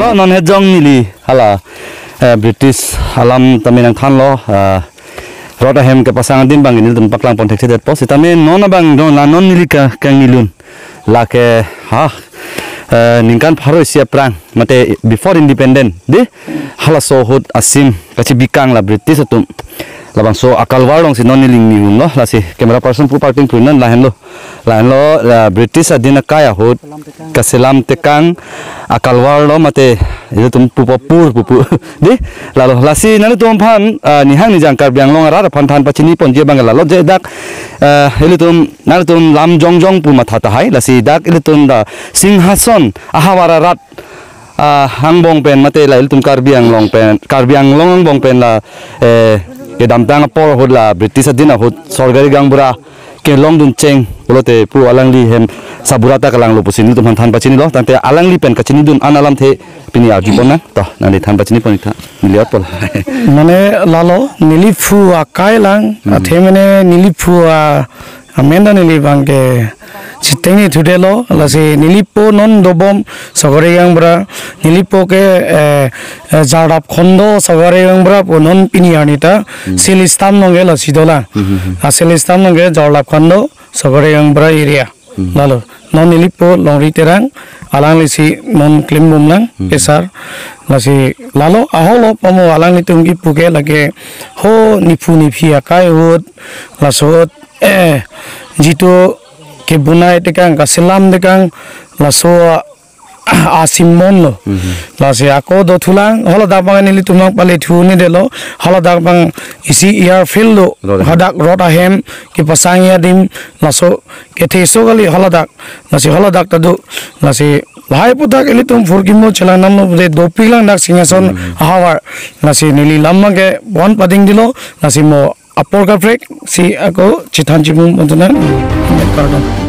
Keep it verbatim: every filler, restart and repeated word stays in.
Oh, non hejong neli hala, eh, British alam tame nangthanlo, eh, rot ahem kepasang adim abang nelitum paklang pon thekthedetpo. Sitame non abang non la non neli ka kangnilun. Lake ha, eh, ningkan pharo isi aphrang mate before independent, dei, halaso ahut asim kachibikang la British atum. Labangso akalwar alongsi non neli ningnihunlo, lasi camera person pu parting pu non lahenlo. Lahenlo, la British adin akai ahut kaselam tekang akalwar lo mate ilitum pupo pur pupu. Dei, lalo lasi nanglitum aphan, ah, nihang nijang Karbi Anglong arat aphan than pachini ponji abang lalo je dak, ah, ilitum nanglitum lam jongjong pu matha tahai, lasi dak ilitum la Singhason ahavar arat, ah, angbong pen mate la ilitum Karbi Anglong pen, Karbi Anglong angbong pen la, eh, kedamtang apor ahut la British adin ahut sorkari gaonbura kelongdun cheng pulote pu alangli hem sabura ta kalanglo pusi nelitum aphan than pachinilo, tangte alangli pen kachinidun an alamthe pini arju ponnang. To, nangli than pachini pon ik tha, neli otpol. Mane lalo, neli phu akai lang, Hmm. athe mane neli phu a, amen ta neli abang kechiteng ni thudelo, lasi neli po non dobom sorkari gaonbura, neli po ke, eh, eh, Jardap Khondo sorkari gaonbura po non pini arni ta, Hmm. Silistam along ke lasi dolang. Hmm, hmm, hmm. A Silistam along ke Jardap Khondo sorkari gaonbura area. Hmm. Lalo, non neli po Longri Terang, alanglisi non klembom lang, Hmm. Esar. Lasi, lalo, ahoklo pamo alanglitum kipu ke lake, ho niphu niphi akai ahut, laso ahut, eh, jitu kebonai tekang, kaselam tekang, laso asim ponlo. Mhm. Lasi ako dothulang, haladak abang nelitum nangpale thunedetlo, haladak abang isi airfield lo, Rot ahem. Hadak rot ahem kepasangji adim, laso ketheso kali haladak, lasi haladak ta do, lasi lahai aputhak ilitum phurkimo chelang namlo de dopik lang dak Singhason Mhm. ahavar, lasi neli lam abang ke bon pading dilo, lasi mo apor kaprek si ako chethan chimum ponthunang. Kardom.